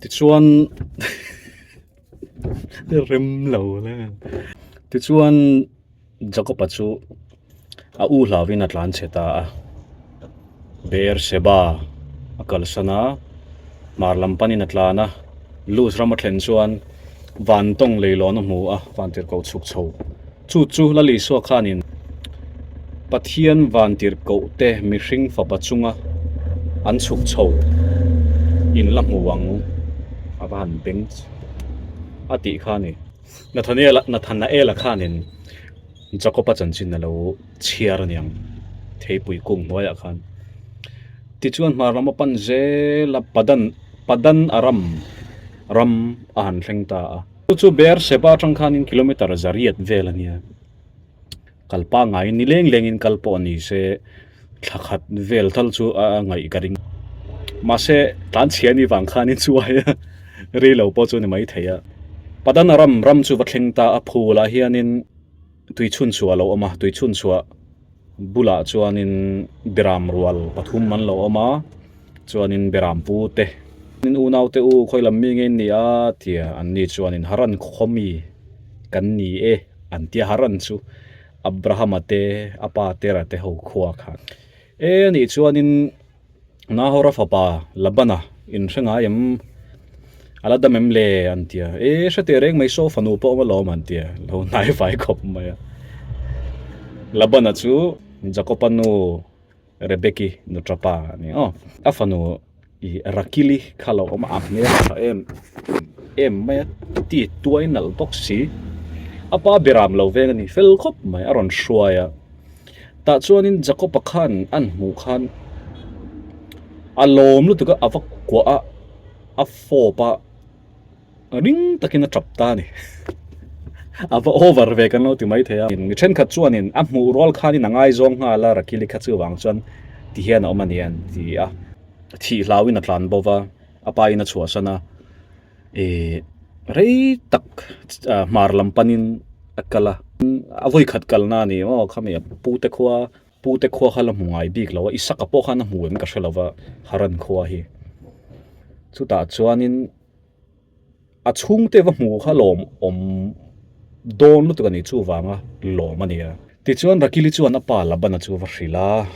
Tichuan rem lo le. Tichuan Jakob-a chu a u hlauhin a tlan chhe ta a. Beer-seba a kalsan a, hmar lam panin a tlan a. Luz ram a thlen chuan van tawng leilawn a hmu a, van tirhkoh chhuk chho. Chu chu Lal Isua khanin Pathian van tirhkoh te mihring fapa chunga an chhuk chho in la hmu ang a va han beng a tih kha a ni. Nathanaela khanin Jakob-a chanchin a lo chhiar a niang theipui kung hnuaiah khan. Tichuan hmar lam a pan zel a, Padan Padan Aram ram a han thleng ta a. Chu chu Beer-seba atang khanin kilometre zariat vel a nia. Kal pangaiin ni leng lengin kal pawh a ni se thla khat vel tal chu a ngaih ka ring. Mahse tlanchhia ni vang khanin chuai a rei lo pawh chu a ni maithei a. Padan Aram ram chu va thleng ta a, phulah hianin tui chhunchhuah a lo awm a, tui chhunchhuah bulah chuanin biram rual pathum an lo awm a, chuanin biram pu te in unau te u khawi lam mi nge in ni a tia an ni chuanin Haran khaw mi kan ni e an tia Haran chu Abrahama te a pa Tera te ho khua khan e anih chuanin Nahora fapa Labana in hre ngai em? A la dam em le? an ti a. E, hre teh reng mai saw fanu pawh awm alawm an ti a, lo hnai vai khawp mai a. Labana chu Jakoba nu Rebeki nuṭa pa a ni aw. A fanu i Rakili kha lo awm a, a hmel tha em em mai a, ti tuai nalh bawk si. A pa beram lo veng a ni fel khawp mai, a rawn hruai a. Tah chuanin Jakob-a khan an hmuh khan a lawm lutuk a, a va kuah a, a fawp a, ring takin a tap ta a ni. A va over ve kan lo ti mai thei a. Mi thenkhat chuanin a hmuh rual khanin a ngaizawng nghal a, Rakili kha chuvang chuan ti hian a awm a ni an ti a. Thih hlauin a tlan bo va, a pain a chhuahsan a. Ih rei tak hmar lam panin a kal a a vawi khat kalna a ni maw khami a pute khua pute khua kha la hmu ngai bik lo a Isaka pawh khan a hmu em ka hre lo va Haran khua hi chutah chuanin a chhungte va hmu kha lawm awm dawn lutuk a ni chuvanga lawm a ni a. Tichuan Rakili chuan a pa Labana chu va hrilh a,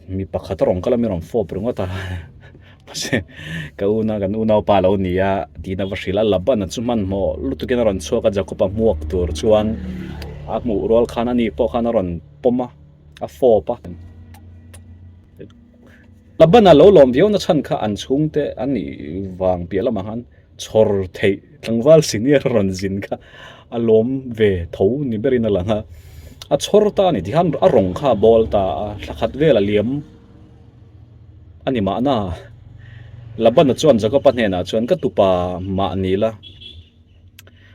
mi pakhat a rawn kal a, mi rawn fawp ringawt a, mahse ka una kan unaupa lo ni a tiin a va hrilh a, Labana chu hmanhmawh lutukin a rawn chhuak a, Jakob-a hmuak tur chuan a hmuh rual khan ani pawh khan a rawn pawm a, a fawp a. Labana lo lawm viau na chhan kha an chhungte an nih vang piah lamah khan Chhawr theih tlangval senior a rawn zin kha a lawm ve tho ni berin a lang a, a chhawr ta a ni tikhan a rawng kha a bawl ta a, thla khat vel a liam a ni mahna. Labana chuan Jakoba hnenah chuan ka tupa mah ni la,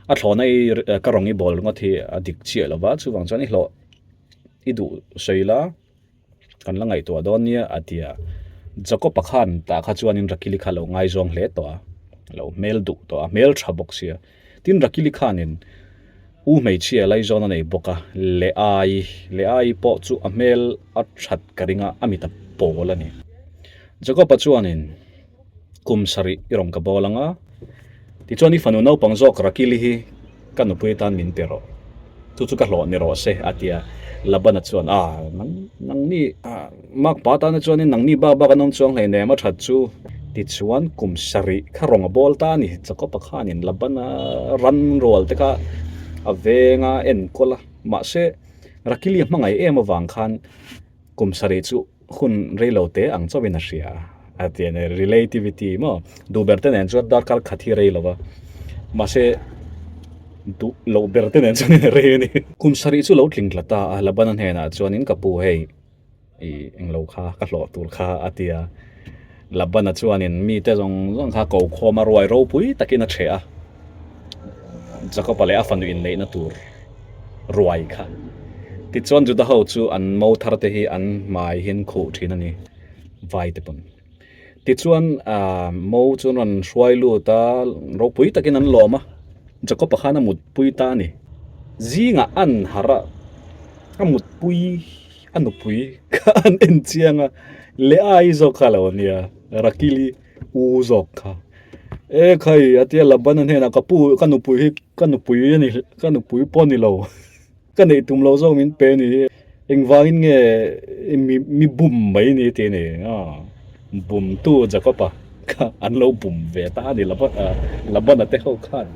a thlawhna i ka rawng i bawl ringawt hi a dik chiah lo va, chuvang chuan i hlawh i duh sawi la. Kan la ngaihtuah dawn nia a ti a. Jakob-a khan tah kha chuanin Rakili kha a lo ngaizawng hle tawh a, a lo hmel duh tawh a, hmel tha bawk sia. Tin, Rakili khanin u hmeichhia laizawn a nei bawk a, Leai, Leai pawh chu a hmel a that ka ring a, a mit a pawl a ni. Jakob-a chuanin Kum sarih i rawn ka bawl ang a, tichuan i fanu naupang zawk Rakili hi ka nupui atan min pe rawh, chu chu ka hlawh ni rawh se, a ti a. Labana chuan, A, nang, nangni, makpa atana chuanin nangni bak bak an awm chuang hleinem a that chu. Tichuan kum sarih kha rawn a bawl ta a ni, Jakob-a khanin Labana ran rual te kha a veng a enkawl a, mahse Rakili a hmangaih em avang khan kum sarih chu Hun rei lo te ang chauhin a hria a ti a ni. Relativity maw? Duh ber te nen chuan darkar khat hi rei lo va, mahse duh loh ber te nen chuan a rei a ni. Kum sarih chu lo tling tla ta a, Labana hnenah chuanin ka pu hei i englo kha ka hlawh tur kha a ti a. Labana chuanin mite zawng zawng kha ko khawm a ruai ropui takin a chheh a, Jakoba leh a fanu inneihna tur ruai kha. Tichuan Juda ho chu an mo thar te hi an hmai hian khuh thin a ni, vai te pawn. Tichuan mo chu an rawn hruai lut a, ropui takin an lawm a, Jakoba khan a mutpui ta a ni. Zingah an harh a, a mutpui a nupui kha an en chiang a, Leai zawk kha a lo nia, Rakili u zawk kha. E khai a tia Labana hnenah ka pu ka nupui hi ka nupui a ni ka nupui pawh a ni lo ka neih tum loh zawk min pe a ni hi engvangin nge mi mi bum mai ni tih a ni a bumtu Jacob-a kha an lo bum ve ta a ni Labana Labana te ho khan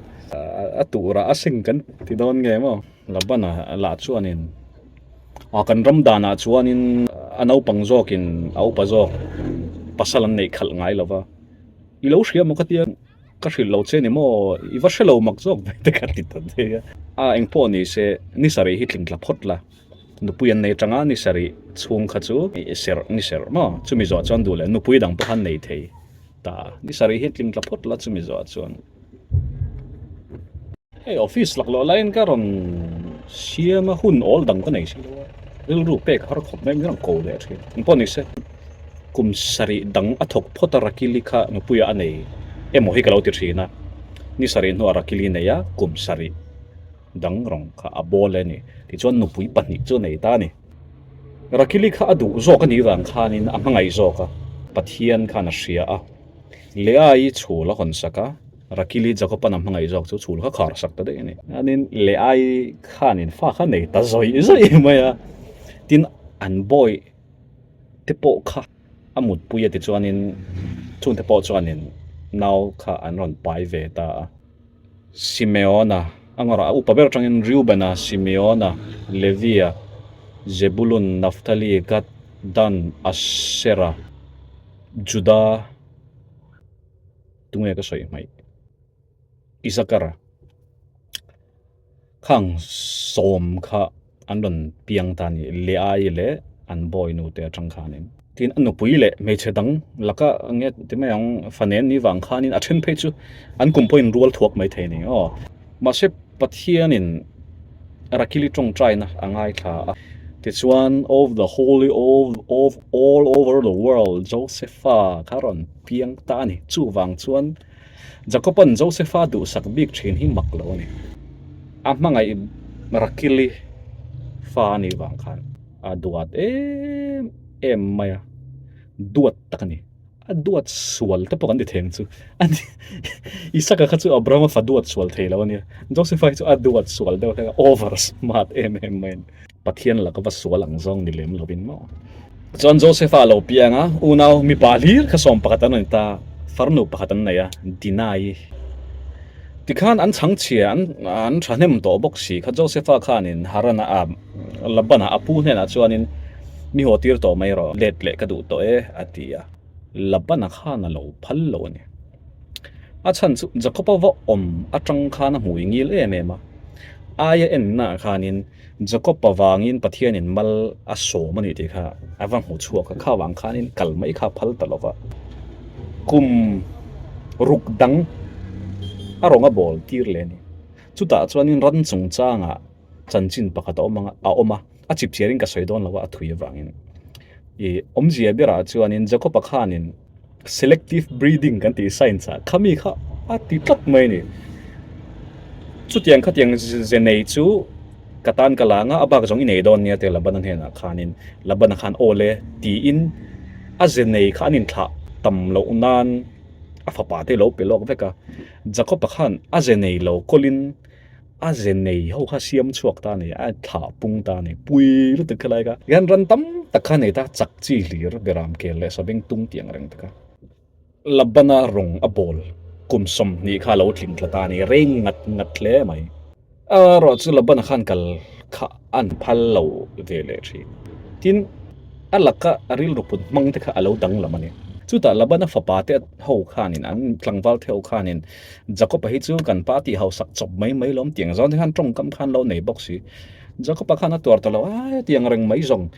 a turah a seng kan ti dawn nge maw Labana lah chuanin A kan ram danah chuanin a naupang zawkin a upa zawk pasal an neih khalh ngai lo va, i lo hria maw ka tia ka hrilh lo che ni maw i va hre lo mak zawk ve te ka ti ta daih a. A engpawh ni se ni sarih hi tling tla phawt la, nupui an nei tanga ni sarih chhung kha chu i serh ni serh maw chumi zawh chuan duh leh nupui dang pawh khan nei thei ta, ni sarih hi tling tla phawt la chumi zawh chuan. Hei office lak loh laiin ka rawn siam a hun awl dang ka nei si lo a, rilru pek har khawp mai min rawn ko leh thin. Engpawh ni se kum sarih dang a thawk phawt a Rakili kha nupuia a nei emaw hi ka lo ti thin a, ni sarih hnuah Rakili nei a kum sarih dang rawng kha a bawl e ni tichuan nupui pahnih chu a nei ta a ni. Rakili kha a duh zawk a nih vang khanin a hmangaih zawk a, Pathian khan a hria a, Leaii chhul a hawn sak a. Rakili Jacob-an a hmangaih zawk chu chhul kha khar sak ta daih a ni. Chuanin Leai khanin fa kha nei ta zawih zawih mai a, tin an bawi te pawh kha a mutpui a tichuanin chungte pawh chuanin nau kha an rawn pai ve ta a. Simeona a ngawrah a upa ber atangin Reubena, Simeona, Levia, Zebulun, Naphtali, Gad, Dan, Asera, Juda, Tunge ka sawi hmaih? Isakar khang sawm kha an rawn piang ta a ni, Leai leh an bawi nu te atang khanin. Tin, a nupui leh hmeichhe dang laka nge ti mai ang fanen ni vang khanin a then phei chu an kum pawhin rual thuak mai thei a ni aw. Mahse Pathianin Rakili tawngtaina a ngaithla a. Tichuan, of the holy of of all over the world Josepha kha rawn piang ta a ni. Chuvang chuan Jacob-a'n Josepha duhsak bik thin hi mak lo a ni. A hmangaih Rakili fa a nih vang khan a duat em em mai a, duat tak a ni. A duat sual te pawh kan ti thei ang chu. Isaka kha chu Abrahama fa duat sual thei lo a nia. Josepha hi chu a duat sual deuh hlek a, over smart em em mai a ni. Pathian laka va sual ang zawng ni lem lovin maw. Chuan Josepha a lo piang a, unau mipa hlir kha sawm pakhat an rawn ta, farnu pakhat an nei a, Dinai. Tikhan an chhangchhia an an thahnem tawh bawk si kha Josepha khanin Harana a Labana a pu hnenah chuanin mi haw tir tawh mai rawh, let leh ka duh tawh e a ti a. Labana khan a lo phal lo a ni. A chhan chu Jakoba va awm atang khan a hmui ngil em em a, aia ennaah khanin Jakoba vangin Pathianin mal a sawm a ni tih kha a va hmu chhuak a, kha vang khanin kal mai kha a phal ta lo va. Kum ruk dang a rawn a bawl tir leh a ni. Chutah chuanin ran chungchangah chanchin pakhat a awm ang a awm a, a chip chiarin ka sawi dawn lo a, a thui avangin. Ih awmzia berah chuanin Jacob-a khanin selective breeding kan tih science ah khami kha a ti tlat mai a ni. Chutiang khatiang ze nei chu ka tan ka la ang a, a bak zawng i nei dawn nia tia Labana hnenah khanin Labana khan aw le tiin a ze nei kha an inthlah tam loh nan a fapa te lo pe lawk vek a. Jacob-a khan a ze nei lo kawlin A ze nei ho kha siam chhuak ta a ni, a thlah pung ta a ni, pui lutuk kha lai kha. Hian ran tam tak kha a nei ta, chak chi hlir beram kel leh sabeng tung tih ang reng tak a. Labana rawng a bawl kum 20 kha a lo tling tla ta a ni, reng ngat ngat hle mai. A erawh chu Labana khan kal kha an phal lo ve leh thin. Tin, a laka a rilru put hmang te kha a lo danglam a ni. Chutah Labana fapa te ho khanin, an tlangval te ho khanin Jacob-a hi chu kan pa tih hausak chawp mai mai lawm tiang zawn te khan tawngkam khan lo nei bawk si. Jacob-a khan a tuar ta lo a, hetiang reng mai zawng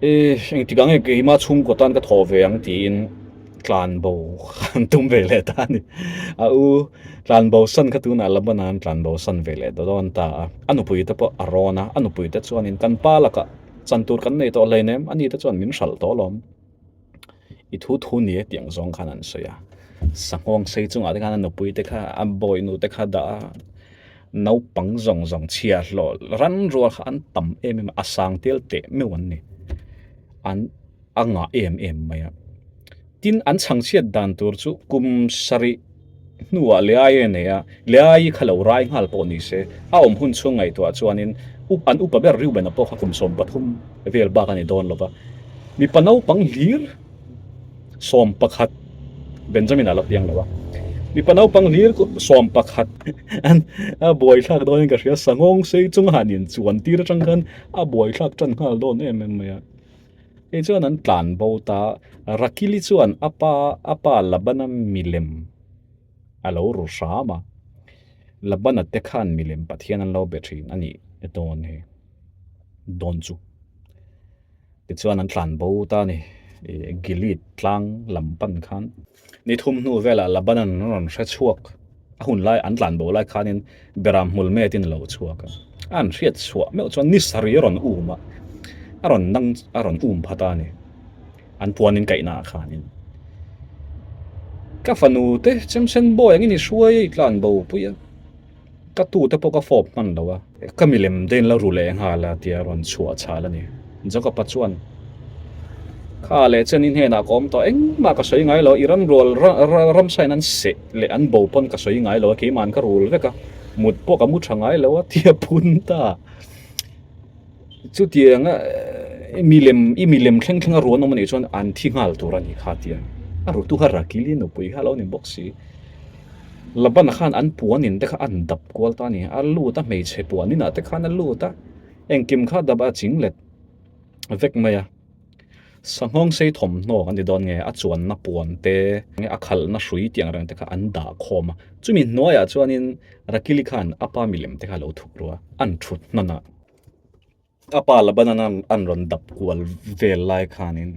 e engtik ang nge keima chhungkaw tan ka thawh ve ang tiin tlanbo an tum ve leh ta a ni. A u tlanbo san kha tunah Labana an tlanbo san ve leh ta dawn ta a, a nupui te pawh a rawn a, a nupui te chuanin kan pa lakah chan tur kan nei tawh hleinem, ani te chuan min hralh tawh alawm. I thu thu ni e tiang zawng khan an sawi a, sanghawng sei chungah te khan a nupui te kha a bawi nu te kha a dah a, naupang zawng zawng chhia hlawh ran rual kha an tam em em a, a sang tel teh meuh an ni, an a ngah em em mai a. Tin, an chhangchhiat dan tur chu kum sarih hnuah Leaii a nei a, Leaii kha lo rai nghal pawh ni se, a awm hun chhung ngaihtuah chuanin an upa ber Reuben-a pawh kha kum 13 vel bak a ni dawn lo va. Mipa naupang hlir 11, Benjamin-a la piang lo a, mipa naupang hlir 11 an a buaithlak dawnin ka hria, Sangawng sei chunga han inchuan tir atang khan a buaithlak tan nghal dawn em em mai a. Hei chuan an tlan bo ta, Rakili chuan a pa a pa Labana milem a lo ru hram a, Labana te khan milem Pathian an lo be thin a nih dawn hi, dawn chu. Tichuan an tlan bo ta a ni, Gilead tlang lam pan khan. Ni thum hnu velah Labanan an rawn hre chhuak, a hun lai an tlan bo lai khanin Beram hmul metin a lo chhuak a, a han hriat chhuah meuh chuan ni sarih a rawn um a, a rawn nang a rawn um phat a a ni, an puan in kaihna ah khanin. Ka fanu te chemsen bawi angin i hruai a i tlan bo pui a. Ka tute pawh ka fawp hman lo a. Ka milem te in la ru leh nghal a tia rawn chhuah chhal a ni. Jacob-a chuan, Kha leh chen i hnenah ka awm tawh engmah ka sawi ngai lo, i ram rual ramsa in an seh leh an bo pawn ka sawi ngai lo a, keima'n ka rul vek a, mut pawh ka mu tha ngai lo a tia phun ta. Chutianga i milem i milem thleng thleng a ruan awm a nih chuan an thi nghal tur a ni kha tia a rutu kha Rakili nupui kha a lo ni bawk si. Labana khan an puan in te kha an dap kual ta a ni. A lut a hmeichhe puan inah te khan a lut a, engkim kha dap a ching let vek mai a. Sanghawng sei thawmhnaw kan ti dawn nge a chuanna puan te a khalhna hrui tih ang reng te kha an dah khawm a. Chumi hnuaiah chuanin Rakili khan a pa milem te kha a lo thuk ru a, an thut hnan a. A pa Labanan an rawn dap kual vel lai khanin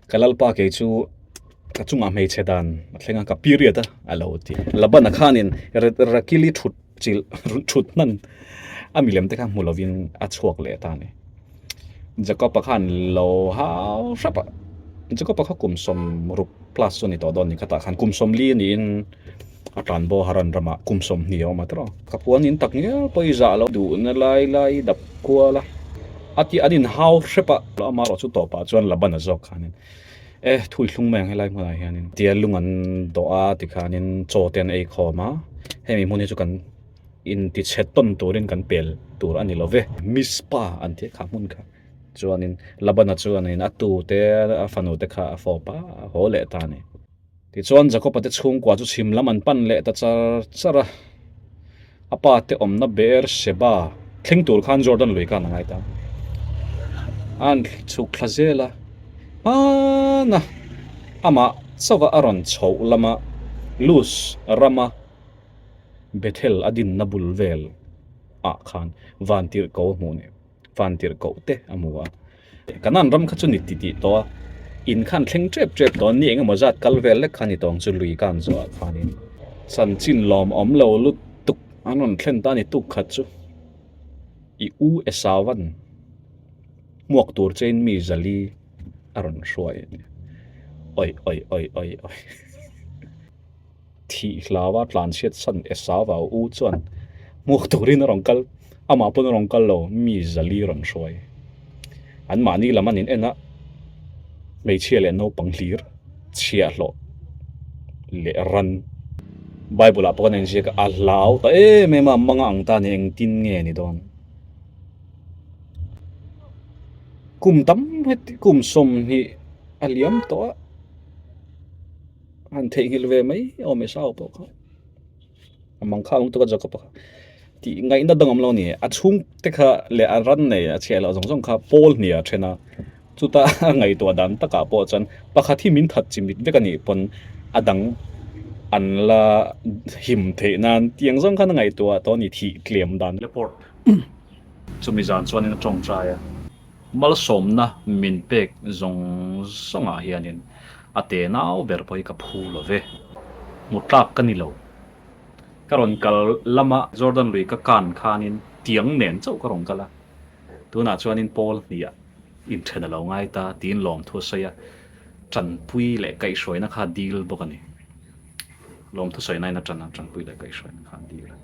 ka lalpa kei chu ka chungah hmeichhe dan a thleng a ka period a a lo ti. Labana khanin Rakili thut chilh thut hnan a milem te kha hmu lovin a chhuak leh ta a ni. Jacob-a khan lo hau hrep a, Jacob-a kha kum 60 plus chu a ni tawh dawn a ni khatah khan kum 40 a niin A tlan bo Haran ramah kum 20 a awm a tawh. Ka puan in tak ngial pawh i zah lo duhna lai lai i dap kual a. A tih an inhau hrep a. Amaherawh chu tawpah chuan Labana zawk khanin e thui thlung mai ang helai hmunah hianin tia lung an dawh a tikhanin chaw te an ei khawm a. Hemi hmun hi chu kan intichhe tawn turin kan pel tur a ni lo ve. Mizpah an tih kha hmun kha chuanin Labana chuanin a tute a fanu te kha a fawp a, a haw leh ta a ni. Tichuan Jakob-a te chhungkua chu chhim lam an pan leh ta char char a, a pa te awmna Beer-sheba thleng tur khan Jordan lui khan a ngai ta. A han chhuk thla zel a, hmana amah chauha a rawn chhoh lama Luz rama Bethel a dinna bul vel ah khan vantirhko a hmuh ni. Van tirhkoh te a hmu a. Kanan ram kha chu ni ti tih tawh a, in khan thleng tep tep tawh a, ni eng emaw zat kal vel lek kha ni tawng chu lui kan zawh ah khanin chanchin lawm awm lo lutuk an rawn thlen ta a ni tuk khat chu i u Esauan hmuak tur chein mi zali a rawn hruai a ni. Oi oi oi oi oi. Thih hlaua tlanchhiat san Esau u chuan hmuak turin a rawn kal, amah pawn a rawn kal lo, mi zali rawn hruai. Anmahni lam an in en a, hmeichhia leh naupang hlir, chhiahhlawh leh ran. Bible ah pawh kan inziak a, a hlau ta em em a, manga ang ta ni engtin nge ni dawn? Kum tam heti kum 20 a liam tawh a. Han theihnghilh ve mai awm e sau pawh kha a mang kha ang tuk a Jacob-a kha tih ngaihna dang awm lo a ni a chhung te kha leh a ran nei a chhiah loh zawng zawng kha pawl hnih a then a chuta a ngaihtuah dan takah pawh chuan pakhat hi min that chimit vek a nih pawn a dang an la him theih nan tiang zawng khan a ngaihtuah tawh a ni thih tlem dan. Report chumi zan chuanin a tawngtai a. Malsawmna min pek zawng zawngah hianin a te nau ber pawh hi ka phu lo ve. Hmu tlak ka ni lo. Ka rawn kal lama Jordan lui ka kan khanin tiang nen chauh ka rawn kal a. Tunah chuanin Paul hniah inthen a lo ngai ta tiin lawmthu a sawi a, tanpui leh kaihhruaina kha dil bawk a ni. Lawmthu sawinain a tan a, tanpui leh kaihhruaina kha dil a.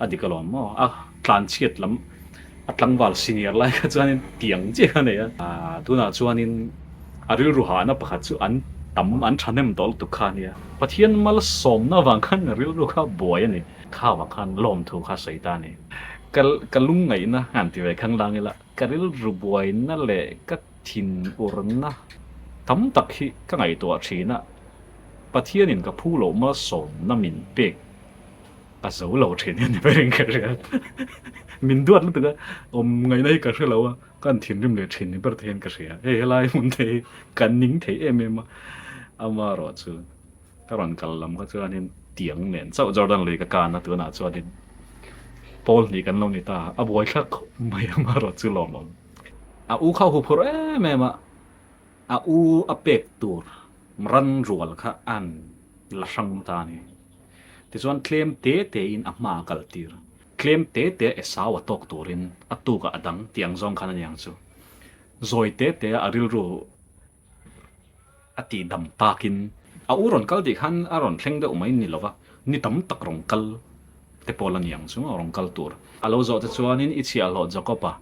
A dik alawm maw? A tlanchhiat lam a tlangval senior lai kha chuanin tiang chiah kha a nei a. Tunah chuanin a rilru hahna pakhat chu an Tam an thahnem tawh lutuk kha ania. Pathian malsawmna avang khan rilru kha buai a ni. Kha avang khan lawmthu kha sawi ta a ni. Ka ka lungngaihna han ti ve khang lang ila, ka rilru buaina leh ka thinurna tam tak hi ka ngaihtuah thin a, Pathianin ka phu loh malsawmna min pek ka zo lo thin hi a ni berin ka hria. Min duat lutuk a, awm ngaihna hi ka hre lo a. Ka an thinrim leh thin ni ber te hian ka hria. Hei helai hmun te hi ka ning thei em em a, amaherawh chu ka rawn kal lam kha chuanin tiang nen chauh Jordan lui ka kan a, tunah chuanin pawl hnih kan lo ni ta, a buaithlak khawp mai amaherawh chu lawmawm. A u kha huphurh em em a, a u a pek tur ran rual kha an la hrang ta a ni. Tichuan tlem te tein a hma a kal tir. Tlem te te Esau a tawk turin a tukah a dang tih ang zawng khan a niang chu. Zawi te te a rilru a tih dam takin a u rawn kal tih khan a rawn thleng deuh mai ni lova, ni tam tak rawn kal te pawh la niang chu a rawn kal tur. A lo zawh te chuanin i chhiahhlawh Jakob-a,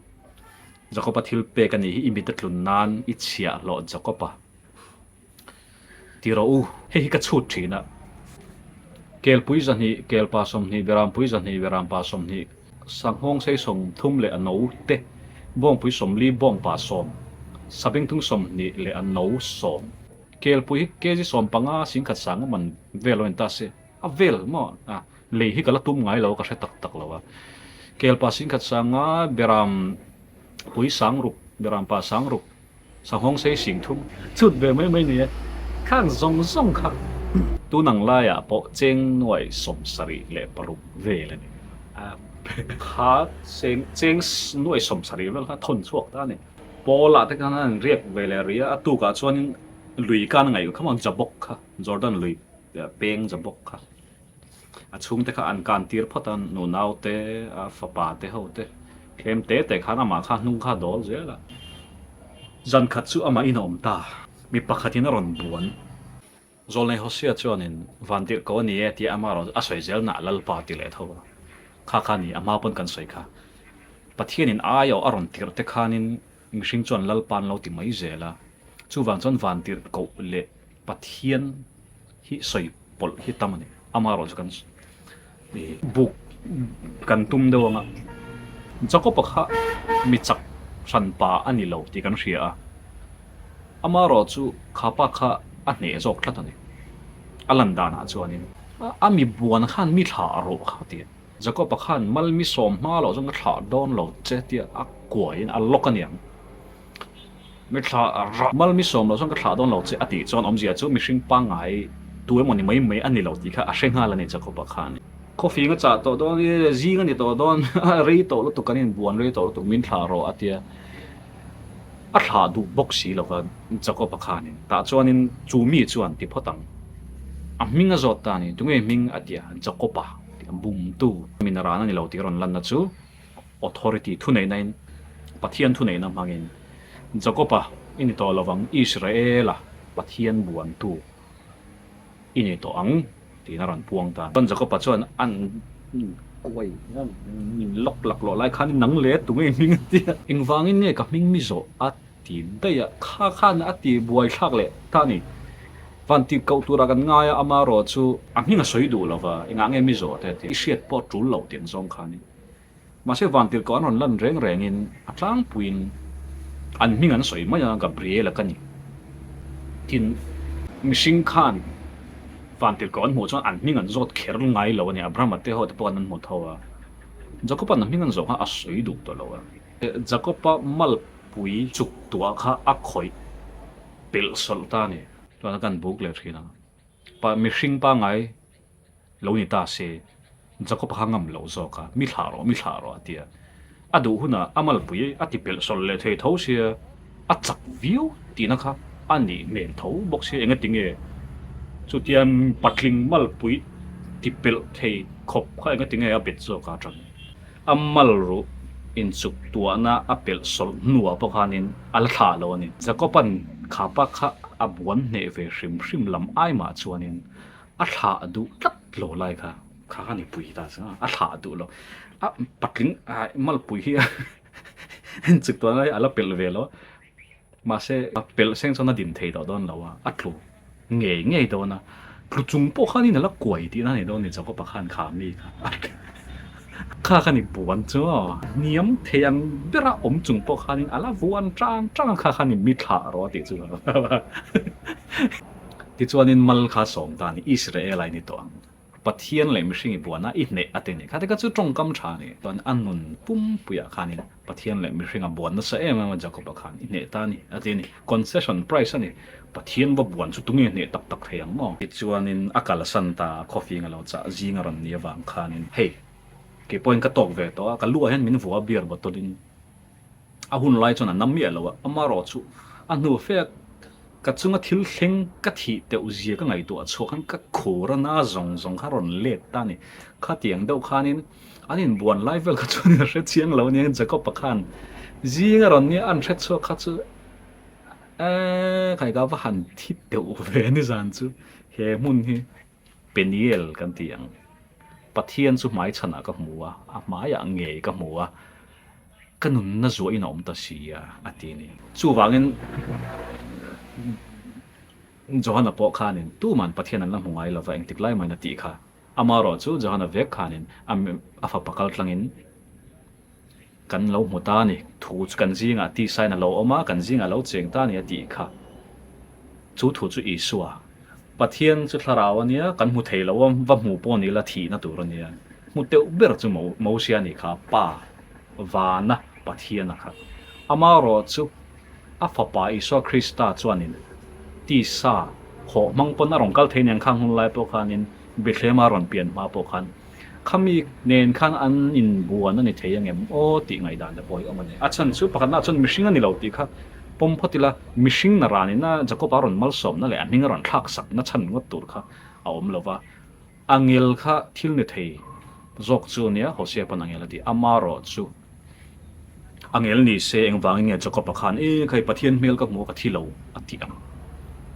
Jakob-a thil pek a nih hi i mit a tlun nan i chhiahhlawh Jakob-a. Ti rawh u, hei hi ka chhut thin a. Kelpui 200, kelpa 20, berampui 200, berampa 20, sanghawng sei 30 leh a no te, bawngpui 40, bawngpa 10, sabengtung 20 leh a no 10. Kelpui hi kg 15 singkhat sanga man vel awm ta se, a vel maw a, lei hi ka la tum ngai lo a ka hre tak tak lo a. Kelpa singkhat sanga, berampui sangruk, berampa sangruk, Sanghawng sei sing thum chhut ve mai mai ni e. Khang zawng zawng kha tun ang laiah pawh cheng nuai 76 vel a ni. Kha cheng cheng nuai 70 vel kha thawn chhuak ta a ni. Paula te khan an riak ve leh rih a, a tukah chuanin lui kan ngaih kha maw Jabok kha, Jordan lui peng Jabok kha. A chhungte kha an kan tir phawt a, nunau te, a fapa te ho te, tlem te te khan amah kha hnung kha a dawl zel a. Zan khat chu amah in a awm ta, mi pakhatin a rawn buan. Zawlnei Hosea chuanin van tirh ko a ni e tia amah rawn a sawi zel na Lalpa ti leh tho a. Kha kha ni, a hma pawn kan sawi kha. Pathianin ai awh a rawn tirh te khanin mihring chuan Lalpa an lo ti mai zel a. Chuvang chuan van tirh koh leh Pathian hi sawi pawlh hi tam a ni. Amaherawhchu kan buk kan tum deuh ang a, Jakob-a kha mi chak hran pa a ni lo tih kan hria a, amaherawhchu kha pa kha a hneh zawk tlat a ni. A lan danah chuanin a mi buan khan mi thlah rawh kha ti a, Jakob-a khan mal mi sawm hma loh chuan ka thlah dawn lo che tia a kuaiin a lawk a niang. Mi thla rah mal mi sawm loh chuan ka thlah dawn lo che a tih chuan awmzia chu mihring pangngai tu emaw ni mai mai a ni lo tih kha a hre nghal a ni Jacob-a khan. Khawfing a chah tawh dawn i zing a ni tawh dawn a rei tawh lutuk kan inbuan rei tawh lutuk min thlah rawh a tia a thlah duh bawk si lo va Jacob-a khanin tah chuanin chu mi chuan ti phawt ang a hming a zawt ta a ni tunge hming a tia Jacob-a tih a bumtu min a ran a ni lo tih a rawn lanna chu Authority thuneihna in Pathian thuneihna hmangin Jakoba i ni tawh lovang, Israela Pathian buantu i ni tawh ang tiin a rawn puang ta. Chuan Jakoba chuan an kuai min lawk lak lawh lai khan nang le tunge i hming a ti a. Engvangin nge ka hming mi zawh a ti daih a, kha khan a ti buai thlak leh ta a ni. Van tih koh turah kan ngai a, amaherawh chu a hming a sawi duh lova, engah nge mi zawh te a ti. I hriat pawh a tul loh tih ang zawng khanin. Mahse vantirhkoh an rawn lan reng rengin a tlangpuiin an hming an sawi mai a, Gabriela ka ni. Tin, mihring khan vantirhkoh an hmuh chuan an hming an zawt kher ngai lo a ni, Abrahama te ho te pawh an hmu tho a, Jakob-a'n a hming an zawh kha a sawi duh tawh lo a. Jakob-a malpui chuk tuah kha a khawih pelh sawlh ta a ni. Chuan a kan buk leh thin a, pa mihring pangngai Lo ni ta se, Jakob-a kha ngam loh zawk a, mi thlah rawh, mi thlah rawh a ti a. A duh hunah a malpui a ti pelh sawlh leh thei tho sia, a chak viau tihna kha a nih hmel tho bawk sia, engati nge chutia patling malpui ti pelh thei khawp kha engati nge a bet zawk a atang. A mal ruh inchuk tuahna a pelh sawlh hnuah pawh khanin a la thlah lo a ni. Jakob-a'n khapa kha a buan hneh ve hrim hrim lam ai mah chuanin A thlah duh tlat lo lai kha kha kha ni pui ta chu a thlah duh lo a patling a malpui hi en chik tuah lai a la pelh ve lo mahse a pelh seng chuan a din thei tawh dawn lo a a tlu. Ngei ngei dawn a, tlu chung pawh khanin a la kuai tihna a ni dawn a ni Jakob-a khan kha mi kha kha kha ni buan chu aw hniam thei ang bera awm chung pawh khanin a la vuan tang tang a kha kha ni mi thlah rawh a tih chu tichuanin mal kha sawm ta a ni Israel-a i ni tawh ang. Pathian leh mihring i buana i hneh a ti ni. Kha te kha chu tawngkam tha a ni. Chuan a nun pumpuiah khanin Pathian leh mihring a buan nasa em em a Jakob-a khan i hneh ta a ni a ti a ni. Concession price a ni. Pathian va buan chu tunge hneh tak tak thei ang maw? Tichuanin a kalsan ta a, khawfing a lo chah zing a rawn ni avang khanin hei kei pawhin ka tawk ve tawh a, ka luah hian min vua beer bottle in A hun lai chuan a na miah lo a, amarawh chu a hnu fe a ka chunga thil thleng ka thih teuh zia ka ngaihtuah chhuak khan ka khur a na zawng zawng kha rawn let ta a ni. Khatiang deuh khanin an inbuan lai vel kha chuan a hre chiang lo a nia, Jacob-a khan zing a rawn nia an hre chhuak kha chu eee khai ka va han thi teuh ve a ni zan chu he hmun hi. Peniel kan ti ang. Pathian chu hmaichhanah ka hmu a, a hmaiah ngei ka hmu a, ka nunna zuahin a awm ta si a, a ti a ni. Chuvangin Johana pawh khanin tuman Pathian an la hmu ngai lova engtik lai mahin a tih kha. Amaherawhchu Johana vek khanin a fapa kal tlangin Kan lo hmu ta a ni. Thu chu kan zingah tisain a lo awm a, kan zingah a lo cheng ta a ni a tih kha. Chu thu chu Isua, Pathian chu thlarau a nia, kan hmu thei lo a, va hmu pawh ni ila thihna tur a nia. Hmu teuh ber chu Mosia a nih kha, Pa, Vana Pathian a kha. Amaherawh chu a fapa Isua Krista chuanin tisa hawh hmang pawn a rawn kal thei nen khang hun lai pawh khanin Bethlehem-a rawn pian hma pawh khan Khami nen khan an inbuan a ni thei angem aw tih ngaihdan te pawh hi awm a ni. A chhan chu pakhatnaah chuan mihring a ni lo tih kha pawm phawt ila, mihring na ranina Jakob-a rawn malsawmna leh a hming a rawn thlak sakna chhan ngawt tur kha a awm lo va. Angel kha thil ni thei zawk chu a nia, Hosea pawn angel a ti. Amarawh chu Angel ni se engvangin nge Jacob-a khan e khai Pathian hmel ka hmu a ka thi lo a tih ang.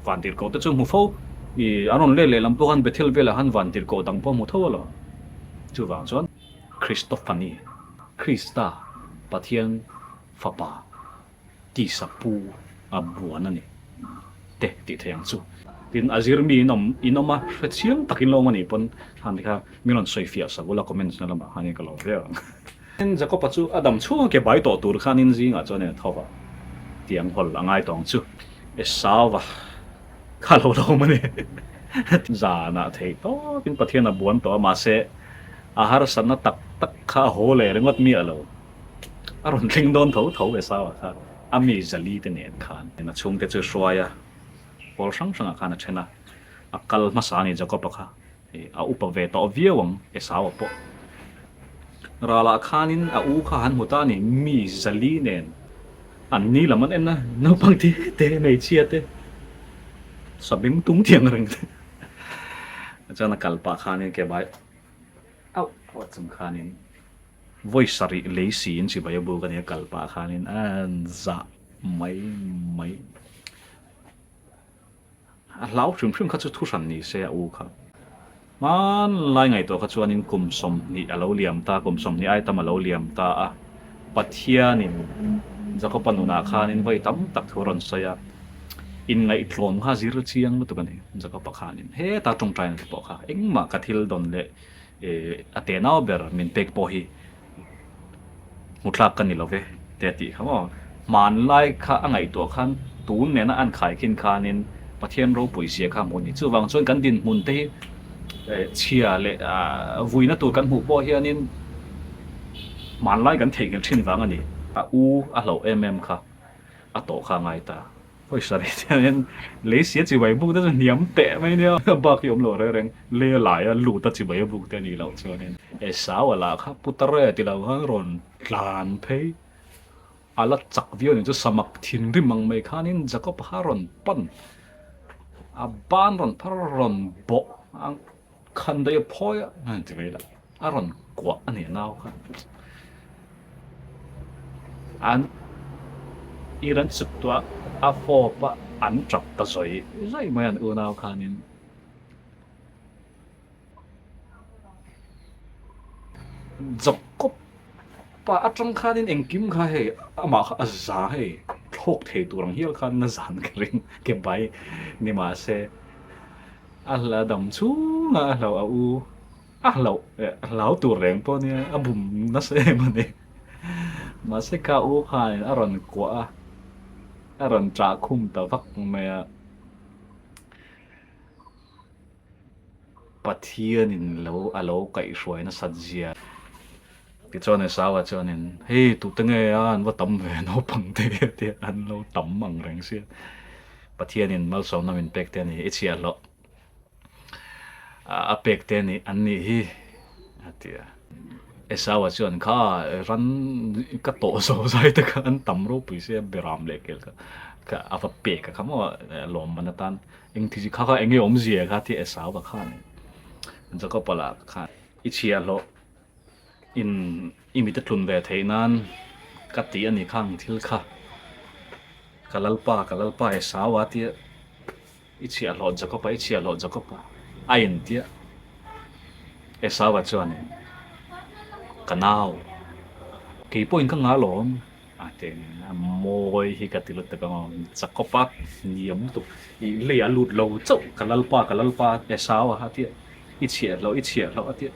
Vantirhkoh te chu hmu fo i an rawn let leh lam pawh khan Bethel velah khan vantirhkoh dang pawh a hmu tho alawm. Chuvang chuan Christophany, Krista, Pathian fapa. Tisa pu a buan a ni te tih thei ang chu. Tin, a zir mi in awm in awm a, hre chiang tak in lo awm a nih pawn khan ti kha min rawn sawi fiah sak ula comments na lamah khanin ka lo viau ang. Tin, Jacob-a chu a dam chhung a ke bai tawh tur khanin zingah chuan a tho va, tiang hawl a ngai tawng chu Esauva kha lo la awm a ni. Zanah theih tawpin Pathian a buan tawh a, mahse a harsatna tak tak kha a haw leh ringawt miah lo. A rawn thleng dawn tho tho Esau-a kha a mi Zali te nen khan a chhungte chu hruai a, pawl hrang hrangah khan a then a, a kal hmasa a ni Jacob-a kha a upa ve tawh viau ang Esau-a pawh. Ralah khanin a u kha han hmu ta a ni, mi Zali nen an ni lam an en a, naupang te te hmeichhia te sabeng tung thiang reng te chuan a kal pah khanin ke bai auh auh chung khanin. Vawi sarih lei siin chibai a buk a nia kal pah khanin a zah mai mai. A hlau hrim hrim kha chu thu hran ni se a u kha. Hmanlai ngaihtuah kha chuanin kum 20 a lo liam ta, kum 20 ai tam a lo liam ta a. Pathianin Jakoba nunah khanin vawi tam tak thu a rawn sawi a, inngaihtlawm kha zir chiang lutuk a ni Jakoba khanin. Heta tawngtaina te pawh kha engmah ka thil dawn leh A tenau ber min pek pawh hi hmuthlak ka ni lo ve te a tih kha maw. Hmanlai kha a ngaihtuah khan tun nena an khaikhin khanin Pathian ropui zia kha a hmu a ni. Chuvang chuan kan dinhmun te hi chhia leh vuina tur kan hmuh pawh hianin hmanlai kan theihnghilh thin vang a ni. A u a hlauh em em kha a tawh kha a ngai ta. Pawisa leh hianin lei sia chibai buk te chu hniam teh mai nia, a bak hi awm lo reng reng, lei a lai a lut a chibai a buk te a nih loh chuanin Esau a lah kha putar e ti lo khan rawn tlan phei a la chak viau nih chu samak thinrim ang mai khanin Jacob a kha rawn pan a ban rawn phar rawn bawh a khan daih a phawi a ti mai lah a rawn kuah a ni nau kha. An ir an chuk tuah a fawp a an tap ta zawi zawi mai an unau khanin. Jacob pa atang khanin engkim kha hei amah kha a za hei thlawk thei tur ang hial khan na zan ka ring ke bai ni mahse. A hla dam chhunga a hlauh a u a hlauh eh a hlau tur reng pawh nia a bum nasa em a ni. Mahse ka u khanin a rawn kuah a, a rawn ṭah khum ta vak mai a. Pathianin lo a lo kaihhruai nasat zia. Tichuan Esau-a chuanin, Hei tute nge a an va tam ve naupang te hi a ti a, an lo tam ang reng sia. Pathianin malsawmna min pek te a ni, i chhiahhlawh a pek te a ni an nih hi a ti a. Esau-a chuan, Kha ran ka tawh zo zai te kha an tam ropui sia beram leh kel kha a va pek a kha maw lawmman atan eng thi kha kha eng nge awmzia kha tia Esau-a khan Jakob-a lah khan i chhiahhlawh in i mit a tlun ve theih nan ka tih a ni khang thil kha ka lalpa ka lalpa Esau a tia i chhiahhlawh Jakob a i chhiahhlawh Jakob a a in tia Esau a chuan in ka nau kei pawhin ka ngah lawm a ti a mawi hi ka ti lutuk ang aw Jakob a hniam lutuk i lei a lut lo chauh ka lalpa ka lalpa Esau a tia I chhiahhlawh, i chhiahhlawh a tia.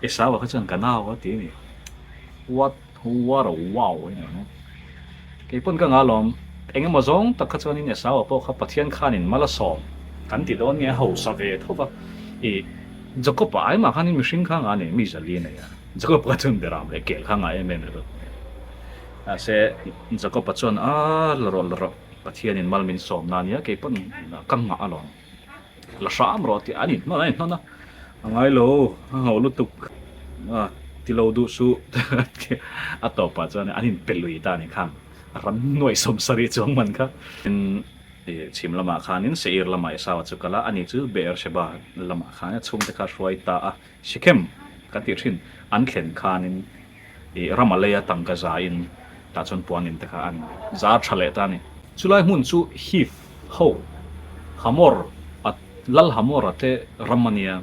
Esau-a kha chuan ka nau a ti a ni. What, what a wow a ni ang. Kei pawn ka ngah lawm. Eng emaw zawng tak kha chuanin Esau-a pawh kha Pathian khanin mal a sawm kan ti dawn nge a hausa ve tho va. I Jakob-a ai mah khanin mihring kha ngah a nei, mi zali a nei a. Jakob-a kha chuan Beram leh kel kha ngah em em ringawt mai. Mahse Jakob-a chuan a la rawh la rawh, Pathianin mal min sawm na ania, kei pawn ka ngah alawm. La hram rawh tih an inhnawn an inhnawn a, a ngai lo a ngauh lutuk a ti lo duh suh a tawpah chuan an inpe lui ta a ni khan ram nuaih 70 chuang man kha. Tin chhim lamah khanin Seir lamah Esau-a chu kal a, ani chu Beersheba lamah khan a chhungte kha a hruai ta a, Shechem kan tih thin an thlen khanin Ih ram a leia tangka zain tah chuan puan in te kha an zar tha leh ta a ni. Chulai hmun chu Hiv ho Hamor a lal Hamor a te ram a nia,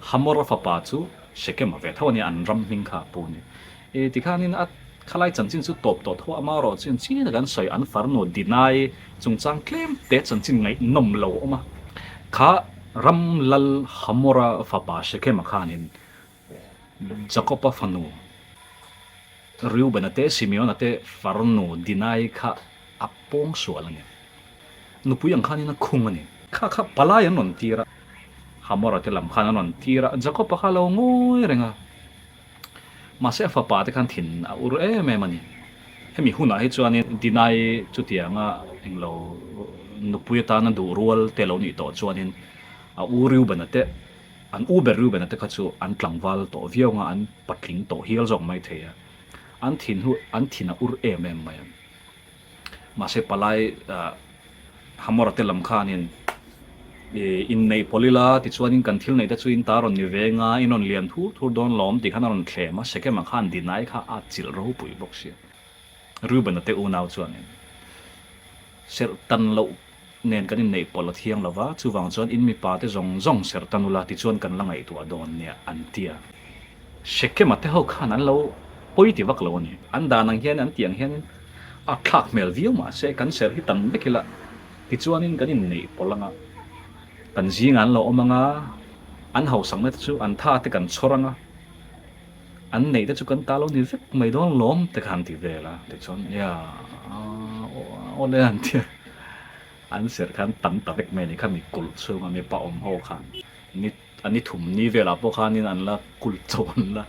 Hamor a fapa chu Shechem a ve tho a nia an ram hming kha a pu a ni. Ih tikhanin a khalai chanchin chu tawp tawh tho a amaherawh chuan chin a kan sawi an farnu Dinai chungchang tlem te chanchin ngaihnawm lo awm a. Kha ram lal Hamor a fapa Shechem a khanin Jakob-a fanu Reuben-a te, Simeon-a te farnu Dinai kha a pawng sual a ni. Nupui ang khanin a khung a ni. Kha kha palai an rawn tir a, Hamor-a te lam khan an rawn tir a, Jakob-a kha a lo ngawi reng a. Mahse a fapa te khan thin a ur em em a ni. Hemi hunah hi chuanin Dinai chutianga englo nupui atana duh rual te lo nih tawh chuanin a u Reuben-a te An u ber Reuben-a te kha chu an tlangval tawh viau nga, an patling tawh hial zawk mai thei a. An thin hu, an thin a ur em em mai a. Mahse palai Hamor-a te lam khanin i inneih pawlh ila, tichuanin kan thil neih te chu in ta rawn ni ve nga, in rawn lian thur thur dawn lawm tih khan a rawn thlem a, Shechem-a khan Dinai kha a chilh ropui bawk sia. Reuben-a te unau chuanin serh tan loh nen kan inneih pawlh a thiang lo va, chuvang chuan in mipa te zawng zawng serh tan ula tichuan kan la ngaihtuah dawn nia an ti a. Shechem-a te ho khan an lo pawi ti vak lo a ni. An dan ang hian an tih ang hianin a thlak hmel viau mah se kan serh hi tam vek ila tichuanin kan inneih pawlh anga kan zingah an lo awm anga an hausakna te chu an tha te kan chhawr anga An neih te chu kan ta lo ni vek mai dawn lawm te kha an ti vel a, tichuan ia awle an ti a, an serh khan tam ta vek mai a ni kha mi kulh chhunga mipa awm ho khan ni a ni thum ni velah pawh khanin an la kulh chauh an la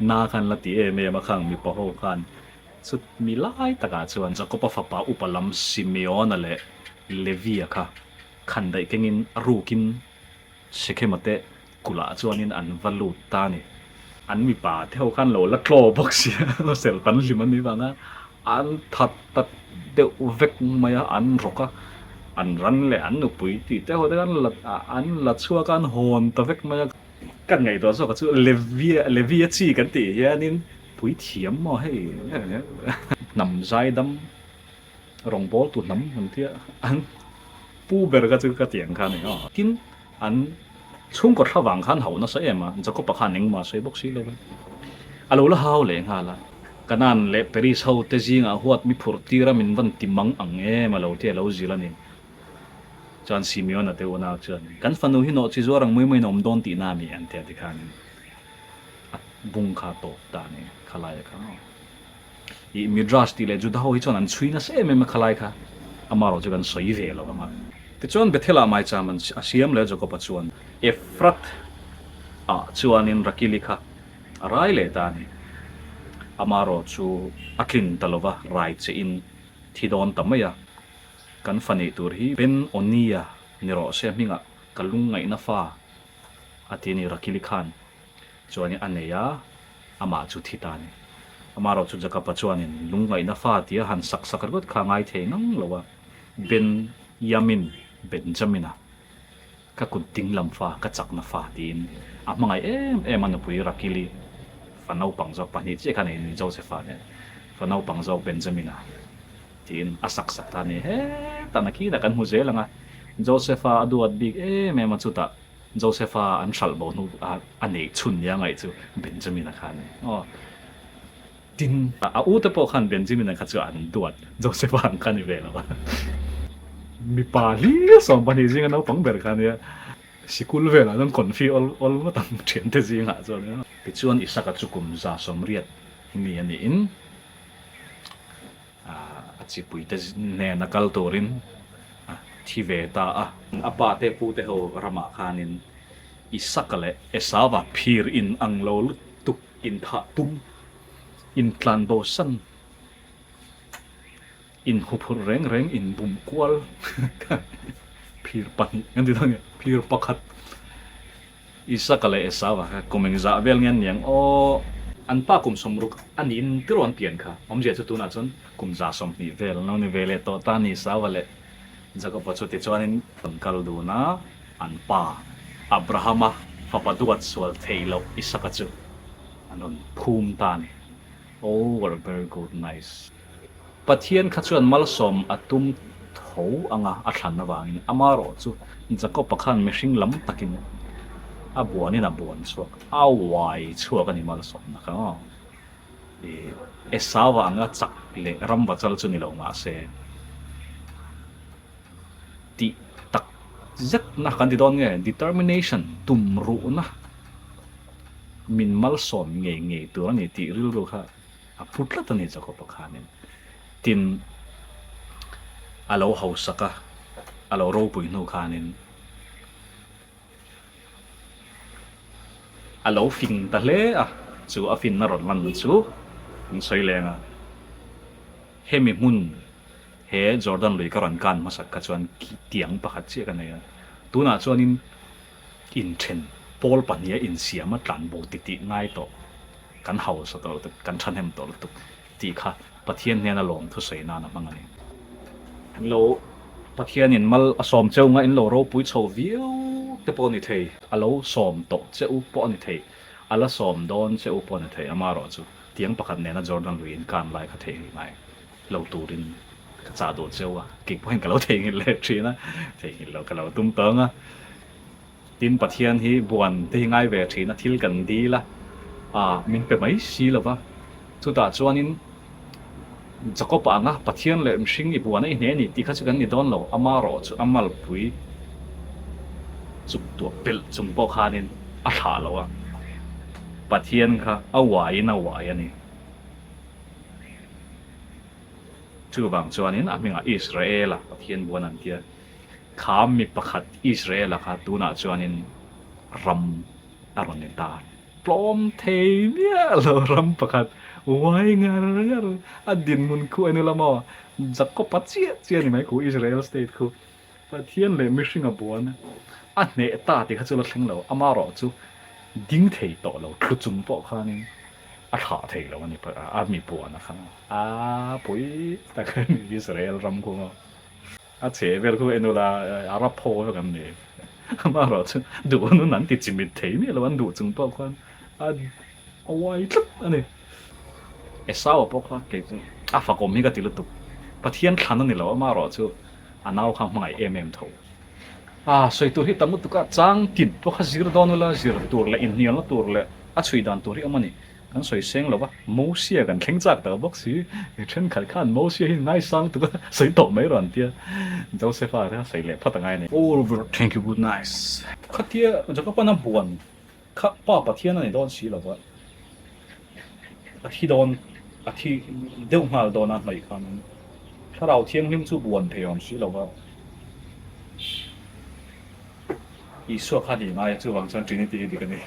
na kha an la ti em em a khang mipa ho khan chutmi lai takah chuan Jakob-a fapa upa lam Simeon-a leh Levi-a kha khandaih kengin a rukin Shechem-a te Kulh-ah chuanin an va lut ta a ni. An mipa te ho khan lo la tlaw bawk sia, serh tan hlim an nih vanga an that ta deuh vek mai a, an rawk a, an ran leh an nupui tih te ho te khan la an la chhuak a, an hawn ta vek mai a. Kan ngaihtuah zawk chu Levia Levia chi kan tih hianin puithiam maw hei hnam zaidam rawngbawltu hnam an tia an pu ber kha chu ka ti ang kha a ni aw. Tin, an chhungkaw thla vang khan hauh nasa em a, Jakob-a khan engmah a sawi bawk si lo va, a lo la hau leh nghal a. Kanaan leh Peris ho te zingah huat mi phurh tir a min van ti mang ang em a lo ti a lo zil a ni. Chuan Simeon-a te unau chuan, Kan fanu hi nawhchi zuar ang mai maiin a awm dawn tihna a ni, an ti a tikhanin a bung kha a tawp ta a ni khalaia kha. Ih Midrash tih leh Juda ho hi chuan an chhui nasa em em a khalai kha amaherawh chu kan sawi ve lo ang a. Tichuan Bethel-ah maicham an a siam leh a Jakob-a chuan Ephrath ah chuanin Rakili kha a rai leh ta a ni. Amaherawh chu a tlin ta lova rai che in thi dawn ta mai a. Kan fa neih tur hi Ben Onia ni rawh se hmingah ka lungngaihna fa a ti a ni Rakili khan chuanin a nei a. Amah chu thi ta a ni. Amaherawh chu Jacob-a chuanin lungngaihna fa tia han sak sak ringawt kha a ngai thei ngang lo a, Ben-yamin, Benjamin-a, ka kut ding lam fa, ka chakna fa tiin a hmangaih em em a nupui Rakili fa naupang zawk pahnih chiah kha nei Joseph-a nen fa naupang zawk Benjamin-a tiin a sak sak ta a ni. Hetah nakinah kan hmu zel ang a, Joseph-a a duat bik em em a chutah Josepha an hralh bo hnu a a neih chhun nia ngaih chu Benjamin-a kha a ni. Aw. Tin, a u te pawh khan Benjamin-a kha chu an duat Josepha ang kha a ni ve lo a. Mipa hlir 12 zinga naupang ber kha a nia. Sikul velah chuan confi awl awl ngawt ang thiante zingah chuan. Tichuan Isaka chu kum 180 mi a niin A chipuite hnena kal turin a thi ve ta a. A pa te pu te ho ramah khanin Isaka leh Esauva phir in ang lo lutuk inthah tum, intlanbosan, inhuphurh reng reng, inbum kual phir pahnih kan ti dawn nge, phir pakhat. Isaka leh Esauva kha kum engzah vel nge an niang aw? An pa kum 60 a niin tiraw an pian kha? Awmzia chu tunah chuan kum 120 vel an lo ni ve leh tawh ta a ni Esauva leh Jakoba chu tichuanin an kal dun a, an pa Abrahama fapa duat sual theih loh Isaka chu an rawn phum ta a ni. Oh what a very good nice. Pathian kha chuan malsawm a tum tho anga a thlan avangin amarawh chu Jakob-a khan mihring lam takin a buanin a buan chhuak, a uai chhuak a ni malsawmna kha aw. I Esau-a anga chak leh ramva chal chu ni lo mahse tih tak zetna kan ti dawn nge determination tumruhna min malsawm ngei ngei tur a ni tih rilru kha A phu tlat a ni Jakob-a khanin. Tin, a lo hausak a, a lo ropui hnu khanin a lo fing ta hle a, chu a finna rawn lan chu an sawi leng a. Hemi hmun he Jordan lui ka rawn kan hmasak kha chuan tiang pakhat chiah ka nei a, tunah chuanin inthen pawl pahniha insiama tlanbo titih ngai tawh. Kan hausa tawh lutuk, kan thahnem tawh lutuk tih kha Pathian hnena lawm thusawi nan a hmang a ni. In lo Pathianin mal a sawm cheu nga in lo ropui chho viau te pawh a ni thei, a lo sawm tawh che u pawh a ni thei, a la sawm dawn che u pawh a ni thei, amaherawh chu tiang pakhat nena Jordan lui in kan lai kha theihnghilh ngai lo turin ka chah duh cheu a, kei pawhin ka lo theihnghilh leh thin a, theihnghilh loh ka lo tum tawng a. Tin, Pathian hi buan te hi ngai ve thin a, thil kan dil a, ah, min pe mai si lo va. Chutah chuanin Jakob-a anga Pathian leh mihring i buan a i hne a ni tih kha chu kan ni dawn lo, ama rawh chu a malpui chuk tuah pelh chung pawh khanin a thlah lo a, Pathian kha a uaiin a uai a ni. Chuvang chuanin a hmingah Israel-a Pathian buan an tia. Kha mi pakhat Israel-a kha tunah chuanin ram a rawn ni ta. Tlawm thei miah lo ram pakhat uai ngar ngar a dinhmun khu a ni la maw? Jakob-a chiah chiah a ni mai khu Israel state khu. Pathian leh mihringa buan a hneh ta tih kha chu la thleng lo. Amaherawh chu ding thei tawh lo thlu chung pawh khanin a thlah thei lo a ni a mi buana kha. A pui tak a ni Israel ram khu maw? A chhe vel khu en ula Arab ho vek an ni. Amaherawh chu duh nun an ti chimit thei miah lo, an duh chung pawh khuan a a uai tlat a ni. Esau-a pawh kha kei chu a fakawm hi ka ti lutuk. Pathian thlan a ni lo, amaherawh chu a nau kha hmangaih em em tho. A sawi tur hi tam lutuk a, chang tin pawh kha zir dawn ula, zir tur leh inhnialna tur leh a chhui dan tur hi awm a ni. Kan sawi seng lo va, Mosia kan thleng chak tak bawk si. Thenkhat khan Mosia hi ngaisang tuk a, sawi tawh mai rawh an tia. Josepha te kha sawi leh phawt a ngai a ni. Over, thank you, good nice. Khatia Jacob-an a buan kha Pa Pathian a ni dawn si lo va, a thi dawn, a thi deuh nghal dawn a hnaih khan Thlarau Thianghlim chu buan thei awm si lo va. Isua kha ni ngai a, chuvang chuan Trinity hi dik a ni.